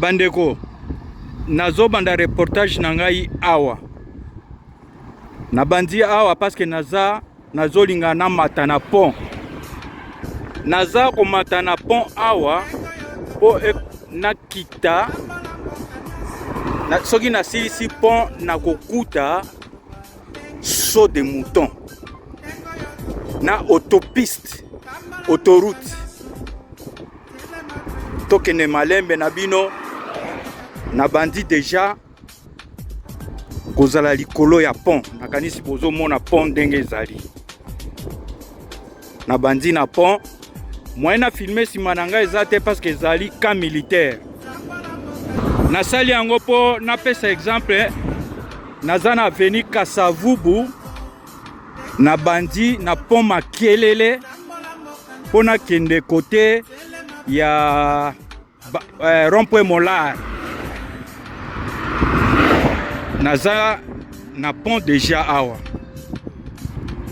Bandeko, nazobanda reportage na ngai awa. Nabandi awa parce que naza nazolinga namata na pont. Naza komata na pont awa po e, nakita na, soki nasilisi pont nakokuta saut de mouton na autopiste autoroute Tokende malembe na bino. Nabandi deja kozala likolo ya pont. Nakanisi bozomona pont ndenge ezali. Nabandi na pont. Moyen na filme nsima na ngai eza te parce que ezali camp militaire. Nasali yango mpo napesa exemple. Naza na avenue Kasavubu. Nabandi na pont Makelele mpo nakende kote ya eh, rond-point Molar. Naza na pont deja awa,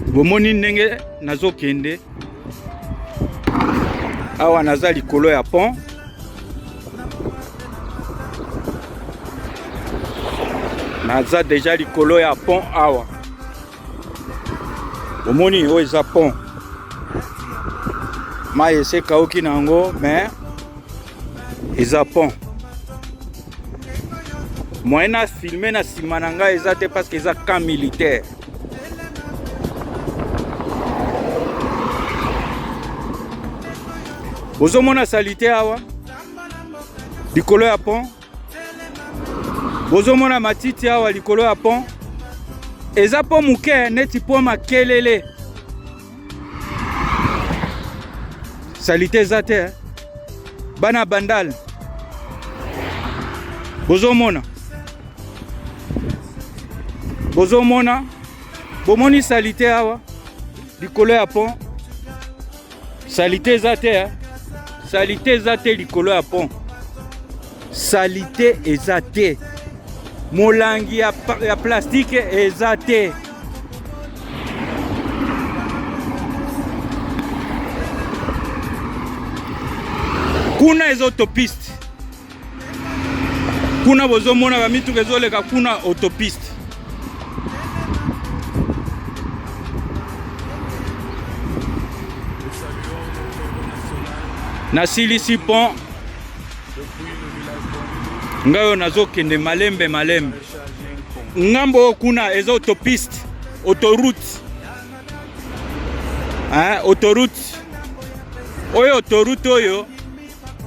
bomoni ndenge nazokende awa, naza likolo ya pont. Naza deja likolo ya pont awa. Bomoni oyo eza pont, mai esi ekauki na yango mais eza pont. Moyen na filme na nsima na ngai eza te parce que eza camp militaire. Bozomona salite awa likolo ya pont. Bozomona matiti awa likolo ya pont. Eza pont moke neti pont Makelele. Salite eza te. Bana Bandal. Bozomona. Bozomona. Bomoni salite awa likolo ya pont. Salite eza te hein? Salite eza te likolo ya pont. Salite eza te. Molangi ya, ya plastique eza te. Kuna eza autopiste. Kuna bozomona ba mituka ezoleka kuna autopiste. Nasilisi pont ngai oyo nazokende malembe malembe. Ngambo oyo kuna eza autopiste, autoroute. Hein, autoroute. Oyo autoroute oyo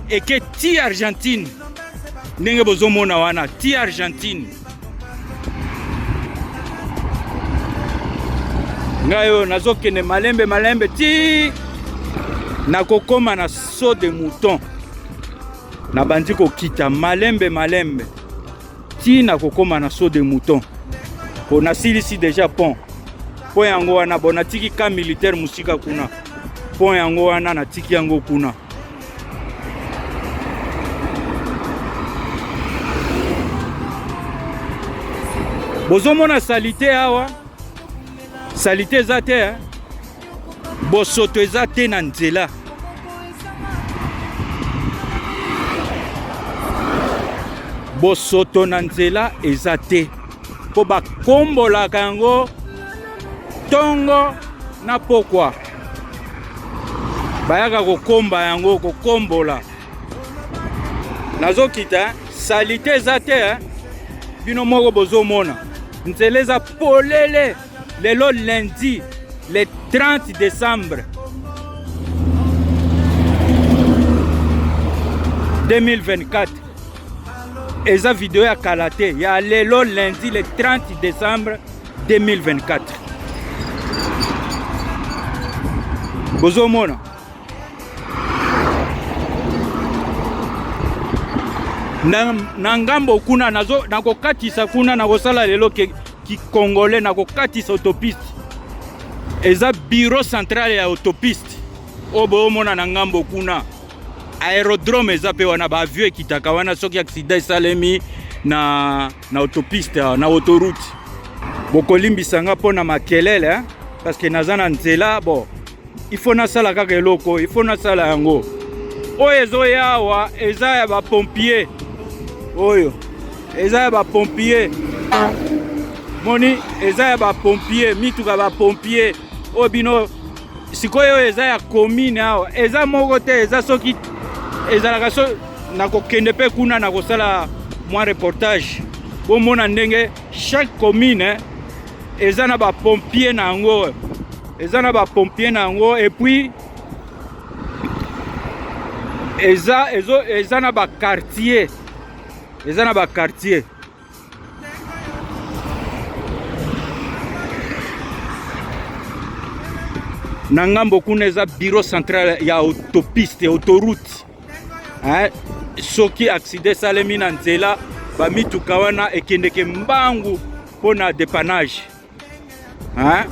eke ti Argentine ndenge bozomona wana ti Argentine. Ngai oyo nazokende malembe malembe ti nakokoma na saut de mouton. Nabandi kokita malembe malembe ti nakokoma na saut de mouton. Po nasilisi deja pont. Pont yango wana bo natiki camp militaire mosika kuna. Pont yango wana natiki yango kuna. Bozomona salite awa, salite eza te eh? Bosoto eza te na nzela. Bosoto na nzela eza te mpo bakombolaka yango tongo na pokwa. Bayaka kokomba yango, kokombola. Nazokita, salite eza te eh? Bino moko bozomona nzela eza polele. Lelo lundi le 30 décembre 2024. Eza video ya kala te, ya lelo lundi le 30 décembre 2024. Bozomona na, na ngambo kuna nakokatisa kuna nakosala lelo ke kikongole nakokatisa autopiste. Eza bureau central ya autopiste oyo boomona na ngambo kuna. Aerodrome eza pe wana, ba avion ekitaka wana soki accident esalemi na, na autopiste na autoroute. Bokolimbisa nga mpo na makelele hein? Parce que naza na nzela bo il faut nasala kaka eloko, il faut nasala yango. Oyo ezoya awa eza ya ba pompier. Oyo eza ya bapompier, moni eza ya bapompier, mituka bapompier oyo bino sikoyo. Oyo eza ya commune awa, eza moko te, eza soki ezalaka so. Nakokende mpe kuna, nakosala mwa reportage, bomona ndenge chaque commune eza na bapompier na yango, eza na bapompier na yango. Et puis eza na baquartier, eza na baquartier. Na ngambo kuna eza bureau central ya autopiste, autoroute, hein? Soki accident esalemi na nzela, bamituka wana ekendeke mbangu mpo na dépannage, hein?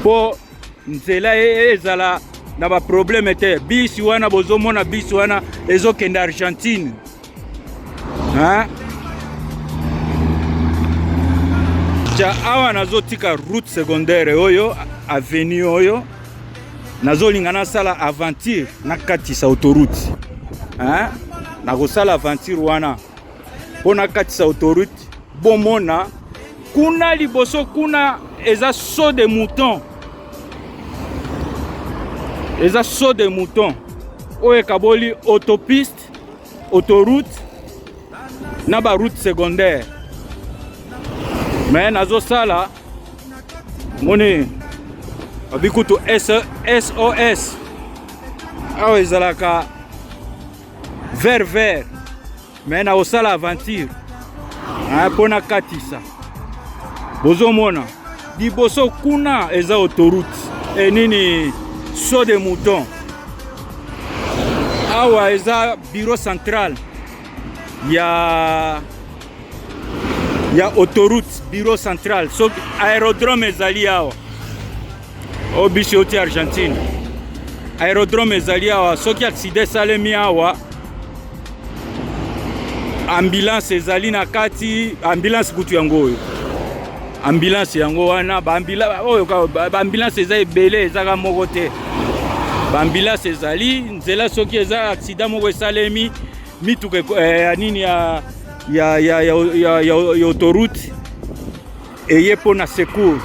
Mpo nzela ezala na baproblème te. Bisi wana bozomona, bisi wana ezokende Argentine, hein? Ja awa nazotika route secondaire oyo, avenue oyo, nazolinga nasala aventure, nakatisa autoroute, hein? Nakosala aventure wana mpo nakatisa autoroute. Bomona kuna liboso kuna eza saut de mouton, eza saut de mouton oyo ekaboli autopiste, autoroute na baroute secondaire. Me nazosala moni babikutu SOS. Awa ezalaka vert vert, me nakosala aventure mpo nakatisa. Bozomona liboso kuna eza autoroute e nini, saut de mouton. Awa eza bureau central ya autoroute, bureau central. Soki aérodrome ezali awa, oyo biso euti Argentine, aérodrome ezali awa. Soki accident esalemi awa, ambulance ezali na kati. Ambulance kutu yango oyo, ambulance yango wana, oyo baambulance eza ebele, ezaka moko te. Baambulance ezali nzela. Soki eza accident moko esalemi, mituka ya nini ya autoroute eye mpo na secours.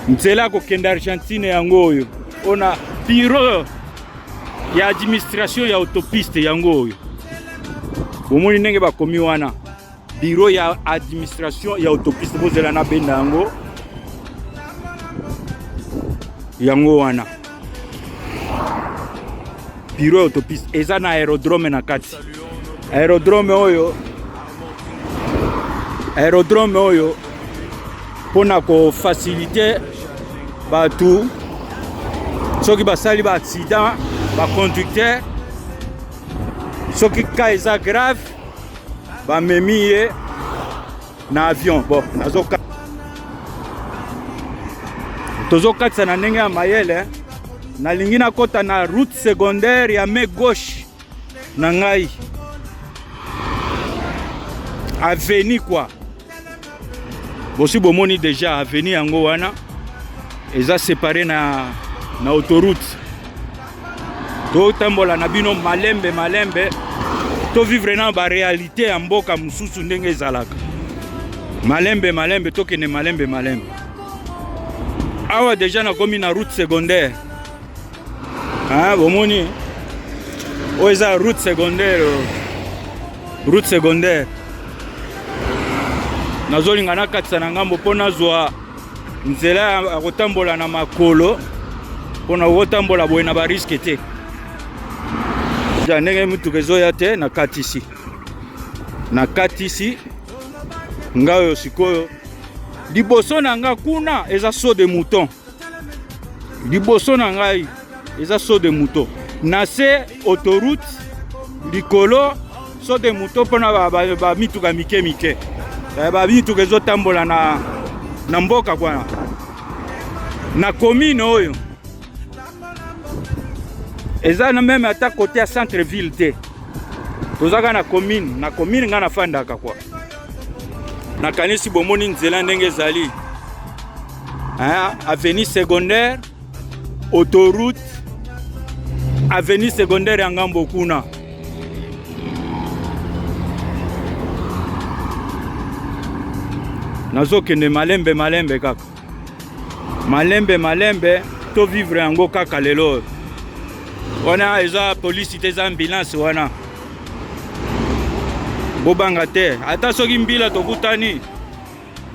Nzela ya kokende Argentine yango oyo, ona bureau ya administration ya autopiste yango oyo. Bomoni ndenge bakomi wana, bureau ya administration ya autopiste. Bozela na benda yango, yango wana bureau ya autopiste. Eza na aérodrome na kati. Aérodrome oyo, aérodrome oyo mpona kofaciliter bato soki basali baaccident, baconducteur, soki ka eza grave, bamemi ye na avion. Bon, nazoka tozokatisa na ndenge ya mayele. Nalingi nakɔta na route secondaire ya main gauche na ngai, avenue quoi. Bosi bomoni déjà avenue yango wana, eza séparé na autoroute. Totambola na bino malembe malembe, tovivre na baréalité ya mboka mosusu ndenge ezalaka. Malembe malembe, tokende malembe malembe. Awa déjà nakomi na route secondaire. Ah, bomoni oyo eza route secondaire, route secondaire. Nazolinga nakatisa na ngambo mpo nazwa nzela ya kotambola na makolo, mpona kotambola boye na barisque te. Ja ndenge mituka ezoya te, nakatisi, nakatisi ngai oyo. Sikoyo liboso na nga kuna eza saut de mouton, liboso na ngai eza saut de mouton. Na se autoroute, likolo saut de mouton mpona bamituka ba, ba mike mike, bamituka ezotambola na mboka kwana na commune oyo. Eza na même ata côté ya centre ville te, tozaka na commune, na commune ngai nafandaka kwa. Nakanisi bomoni nzela ndenge ezali, avenue secondaire, autoroute, avenue secondaire ya ngambo kuna. Nazokende malembe malembe kaka, malembe malembe, to vivre yango kaka lelo oyo. Wana eza polisi te, eza ambulance wana. Bobanga te, ata soki mbila tokutani,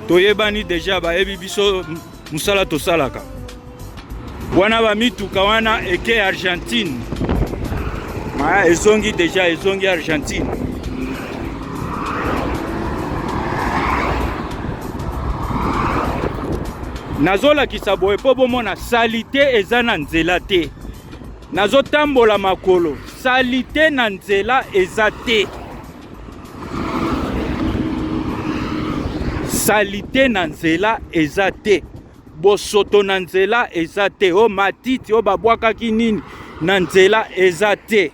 toyebani deja, bayebi biso mosala tosalaka. Wana bamituka wana eke Argentine, ezongi deja, ezongi Argentine. Nazolakisa boye mpo bomona salite eza na nzela te. Nazotambola makolo, salite na nzela eza te. Salite na nzela eza te. Bosoto na nzela eza te. O matiti o babwakaki nini na nzela eza te.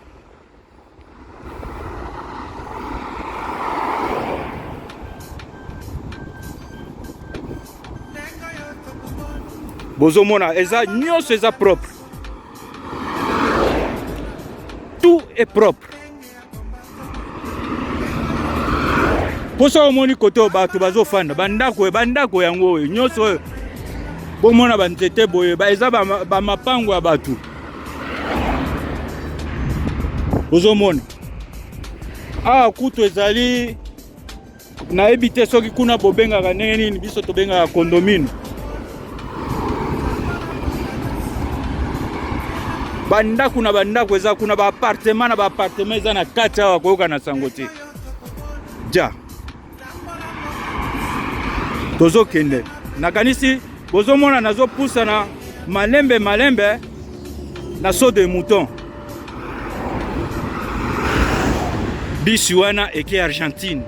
Bozomona eza nyonso eza propre, tout est propre. Mposa omoni kote oyo bato bazofanda bandako, bandako yango oyo nyonso oyo bomona banzete boye eza bamapango ya bato. Bozomona awa kutu ezali, nayebi te soki kuna bobengaka ndenge nini, biso tobengaka condomine. Bandako na bandako eza kuna, ba appartement na ba appartement eza na kati awa, koyoka na sango te. Ja tozokende, nakanisi bozomona nazopusana malembe malembe na saut de mouton. Bisi wana eke Argentine,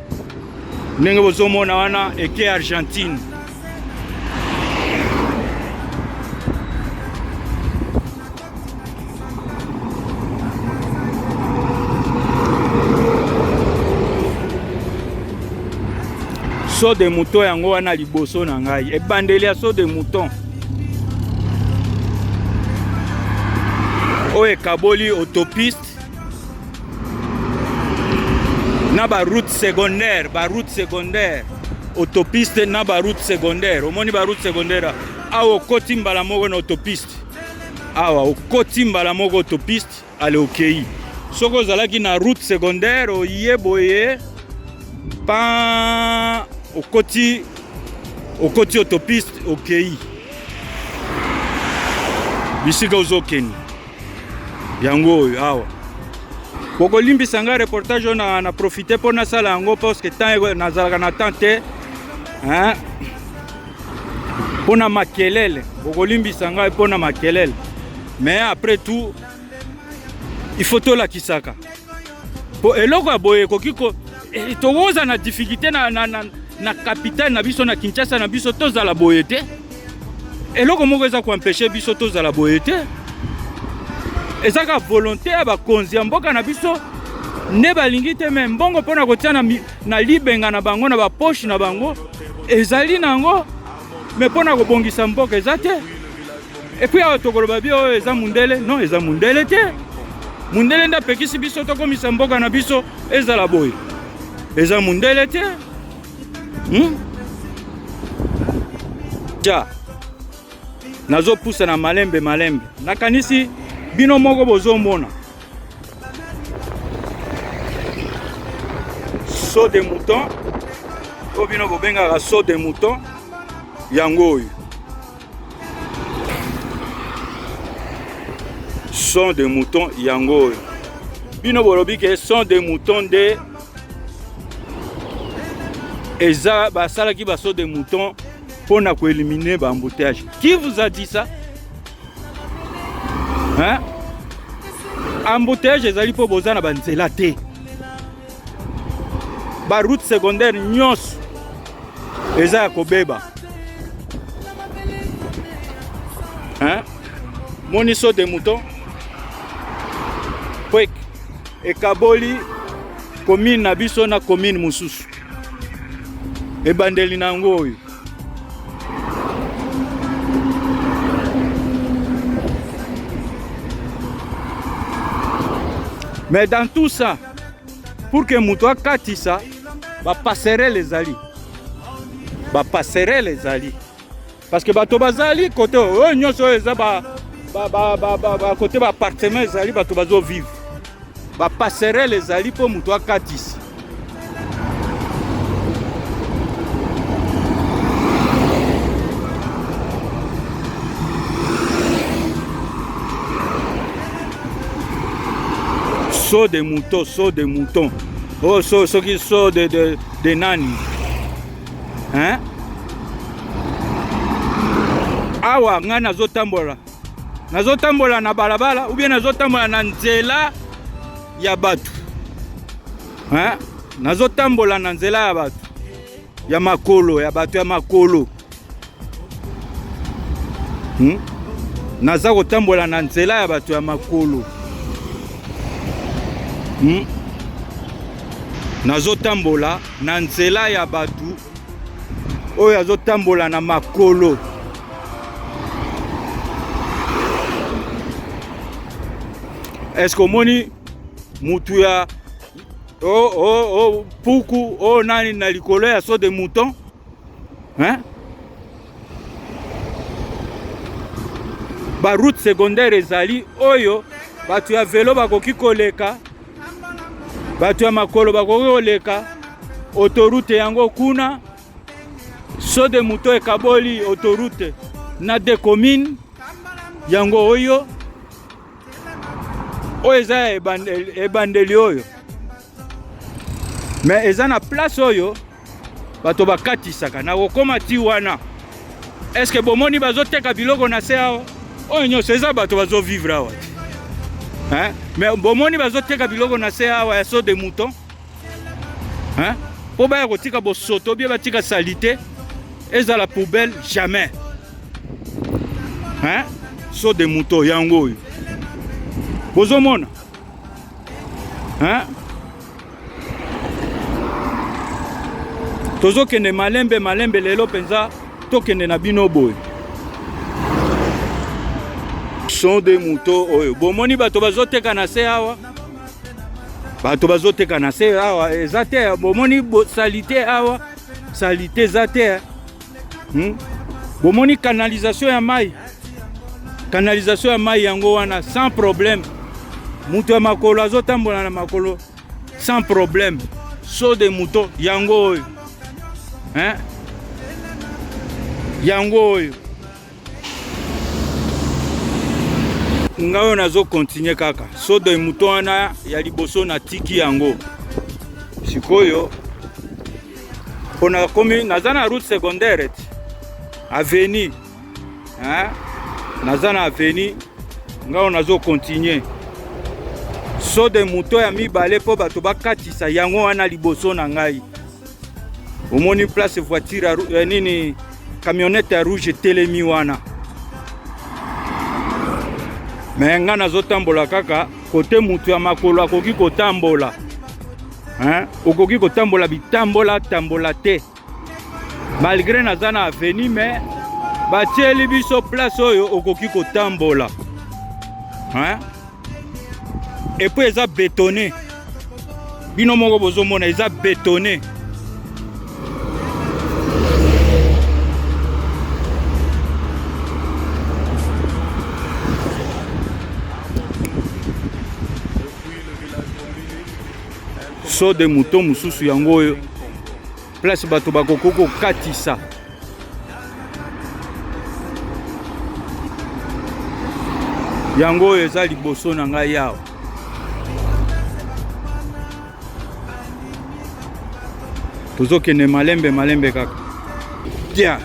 ndenge bozomona wana eke Argentine. Saut de mouton yango wana liboso na ngai, ebandeli ya saut de mouton oyo ekaboli autopiste na ba route secondaire, ba route secondaire, autopiste na ba route secondaire. Omoni ba route secondaire awa, okoti mbala moko na autopiste awa, okoti mbala moko autopiste ale okei. Soki ozalaki na route secondaire, oye boye pa okoti, okoti autopiste, okei bisika ozokende. Yango oyo awa bokolimbisa ngai reportage oyo na, na profite mpo nasala yango parce que temps nazalaka na temps te, hein? Mpo na makelele, bokolimbisa ngai mpo na makelele, mais après tout il faut tolakisaka po eloko ya boye ekoki ko tokoza na difficulté na, na, na, na capitale na biso, na Kinshasa na biso, tozala boye te. Eloko moko eza koempêche biso tozala boye te, eza kaka volonté ya bakonzi ya mboka na biso nde balingi te. Me mbongo mpona kotia na, na libenga na bango, na bapoche na bango ezali nango, me mpona kobongisa mboka eza te. Et puis awa tokoloba bi oyo eza mundele, non, eza mundele te. Mundele nde apekisi biso tokomisa mboka na biso ezala boye, eza mundele te, Ja nazopusa na malembe malembe, nakanisi bino moko bozomona saut de mouton oyo bino bobengaka saut de mouton, yango oyo son de mouton, yango oyo bino bolobi ke son de mouton nde eza basalaki ba saut de mouton mpona koéliminer ba embouteillage. Qui vous a dit ça, hein? Embouteillage ezali mpo boza na banzela te, ba route secondaire nyonso eza ya kobeba, hein? Moni saut de mouton po ekaboli commune na biso na commune mosusu, ebandeli na yango oyo. Mais dans tout ça, pour que moto akatisa, bapasserelle ezali. Ba passerelle ezali. Parce que bato bazali côté oyo nyonso oyo eza ba ba ba ba ba, ba côté ba appartement ezali bato bazo vivre. Ba passerelle ezali mpo moto akatisa. Saut de mouton, saut de mouton. Oh, saut, soki saut de, de, de nani. Hein? Awa ngai nazotambola. Nazotambola na balabala ou bien nazotambola na nzela ya bato. Hein? Nazotambola na nzela ya bato. Ya makolo, ya bato ya makolo. Naza kotambola na nzela ya bato ya makolo. Nazotambola na nzela ya bato oyo azotambola na makolo. Est-ce que omoni mutu ya oh, oh, oh, puku oh, nani na likolo ya saut de mouton hein? Ba route secondaire ezali oyo bato ya velo bakoki koleka, bato ya makolo bakoki koleka. Autoroute yango kuna saut de mouton ekaboli autoroute na deux communes yango oyo oyo eza ebandeli oyo mais eza na place oyo bato bakatisaka na kokoma ti wana. Est-ce que bomoni bazoteka biloko na se awa? Oyo nyonso eza bato bazovivre awa te, hein? Mais bomoni bazoteka biloko na se awa ya saut de mouton, hein? Po baya kotika bosoto bie batika salite ezala poubelle jamais, hein? Saut de mouton yango oyo bozomona, hein? Tozokende malembe malembe lelo mpenza tokende na bino boye. Saut de mouton oyo bomoni bato bazoteka na se awa, bato bazoteka na se awa eza te, bomoni salite awa, salite eza te. Bomoni canalisation ya mai, canalisation ya mai yango wana sans problème. Moto ya makolo azotambola na makolo sans problème. Saut de mouton yango oyo, hein? Yango oyo ngai oyo nazo continuer kaka saut de mouton wana ya liboso natiki yango sikoyo pona komi naza na route secondaire ti avenue, hein? Naza na avenue ngai oyo nazo continuer saut de mouton ya mibale mpo bato bakatisa yango wana liboso na ngai. Omoni place voiture ya nini camionnette ya rouge etelemi wana, me ngai nazotambola kaka kote mutu ya makolo akoki kotambola, hein? Okoki kotambola bitambola tambola te malgré naza na avenue, mais batieli biso place oyo okoki kotambola, hein? Et puis eza bétonné, bino moko bozomona eza bétonné. Saut de mouton mosusu yango oyo place bato bakoki kokatisa. Yango oyo eza liboso na ngai awa. Tozokende malembe malembe kaka. Bien.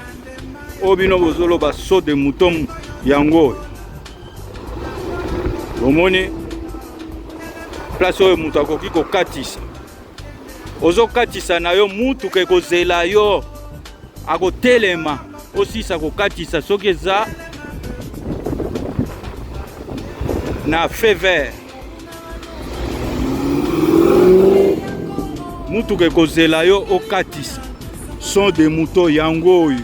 Oyo bino bozoloba saut de mouton yango oyo. Bomoni place oyo moto akoki kokatisa. Ozokatisa na yo mutuka ekozela yo, akotelema osisa kokatisa soki eza na feu vert. Mutuka ekozela yo okatisa. Saut de mouton yango oyo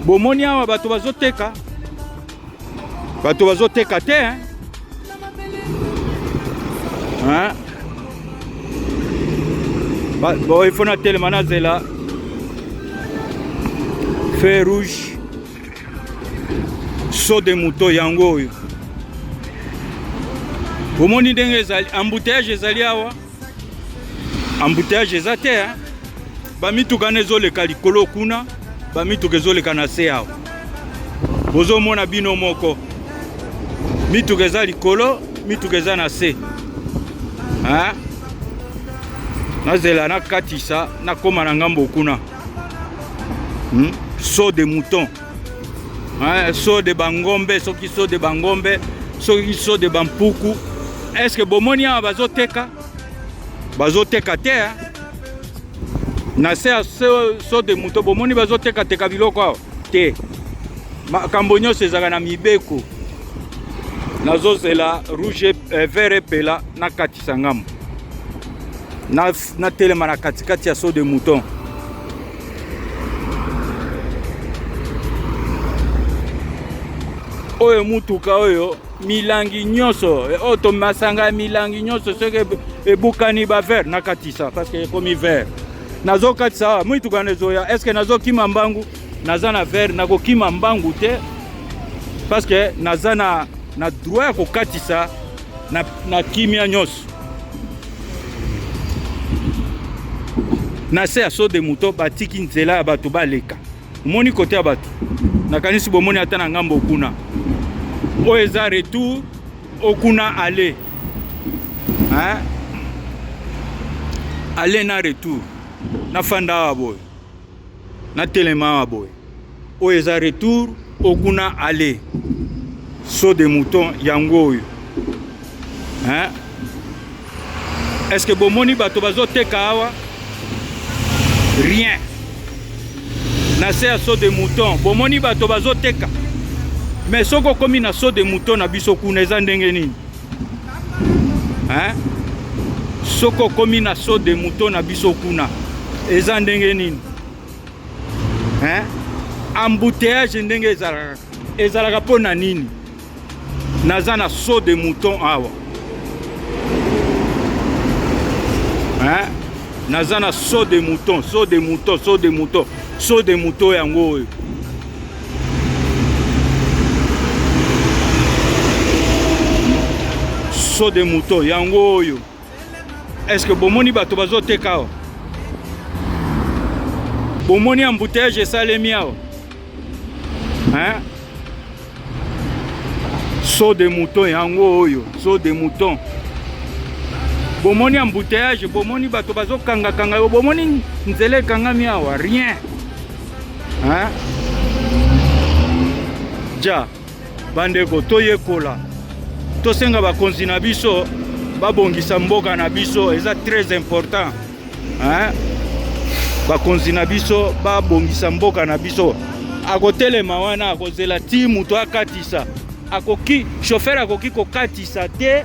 bomoni awa bato bazoteka, bato bazoteka te, hein? Hein? Bon, il faut natelema nazela. Feu rouge, saut de mouton yango oyo. Omoni ndenge ezali embouteillage ezali awa, embouteillage eza te hein? Bamituka wana ezoleka likolo kuna, bamituka ezoleka na se awa. Bozomona bino moko, mituka eza likolo, mituka eza na se hein? Nazela nakatisa nakoma na ngambo kuna. Saut de mouton hein, saut de bangombe, soki saut de bangombe, soki saut de bampuku. Est-ce que bomoni awa bazoteka? Bazoteka te hein? Na se ya saut de mouton bomoni bazotekateka biloko awa te. Makambo nyonso ezalaka na mibeko. Nazozela rouge eh, vert epela nakatisa ngambo, natelema na katikati ya saut de mouton. Oyo mutuka oyo milangi nyonso oyo tomasanga ya milangi nyonso soki ebukani ba vert nakatisa parce que ekomi vert. Nazokatisa awa mituka ezoya, est ce que nazokima mbangu? Naza na vert, nakokima mbangu te parce que naza na droit ya kokatisa na kimia nyonso. Na se ya saut de mouton batiki nzela ya bato baleka. Omoni kote ya bato, nakanisi bomoni ata na ngambo kuna. Oyo eza retour, okuna aller hein? Aller na retour. Nafanda awa boye, natelema awa boye. Oyo eza retour, okuna aller. Saut de mouton yango oyo hein? Est-ce que bomoni bato bazoteka awa? Rien. Na se ya saut de mouton bomoni bato bazoteka, mais soki okomi na saut de mouton na biso kuna eza ndenge nini hein? Soki okomi na saut de mouton na biso kuna eza ndenge nini hein? Embouteillage ndenge ezalaka, ezalaka mpo na nini? Naza na saut de mouton awa hein? Naza na saut de mouton, saut de mouton, saut de mouton, saut de mouton yango oyo. Saut de mouton yango oyo. Est-ce que bomoni bato bazoteka awa? Bomoni embouteillage esalemi awa hein? Saut de mouton yango oyo, saut de mouton. Bomoni embouteillage, bomoni bato bazokangakanga yo, bomoni nzela ekangami awa, rien hein? Ja bandeko, toyekola, tosenga bakonzi na biso babongisa mboka na biso, eza très important hein? Bakonzi na biso babongisa mboka na biso. Akotelema wana, akozela ti moto akatisa, akoki chauffeur akoki kokatisa te,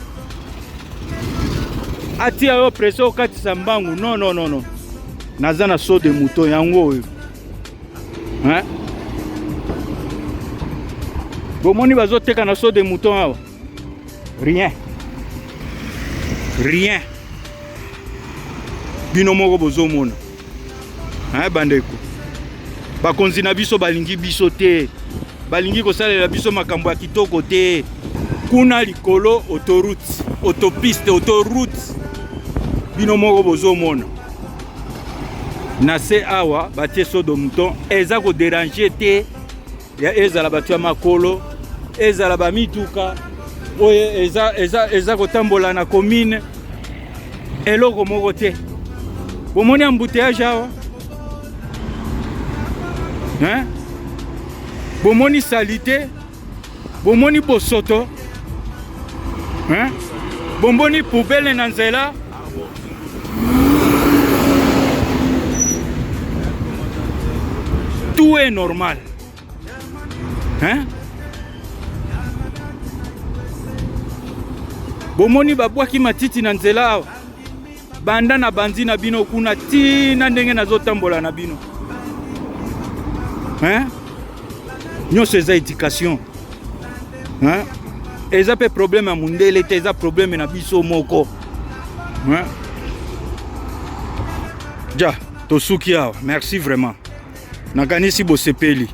atia yo presse okatisa mbangu. Non, non, non, non. Naza na saut de mouton yango oyo hein? Bomoni bazoteka na saut de mouton awa, rien, rien. Bino moko bozomona hein, bandeko. Bakonzi na biso balingi biso te, balingi kosalela biso makambo ya kitoko te. Kuna likolo autoroute, autopiste, autoroute, bino moko bozomona. Na se awa batie saut de mouton, eza koderange te, ya ezala bato ya makolo, ezala bamituka oyo eza kotambola na commune, eloko moko te. Bomoni embouteillage awa hein? Bomoni salite, bomoni bosoto hein? Bomoni poubelle na nzela. Tout est normal hein? Bomoni babwaki matiti na nzela awa, banda na bandi na bino kuna tina ndenge nazotambola na bino hein? Nyonso eza éducation hein? Eza mpe problème ya mundele te, eza problème na biso moko hein? Ja tosuki awa, merci vraiment. Nakanisi bosepeli.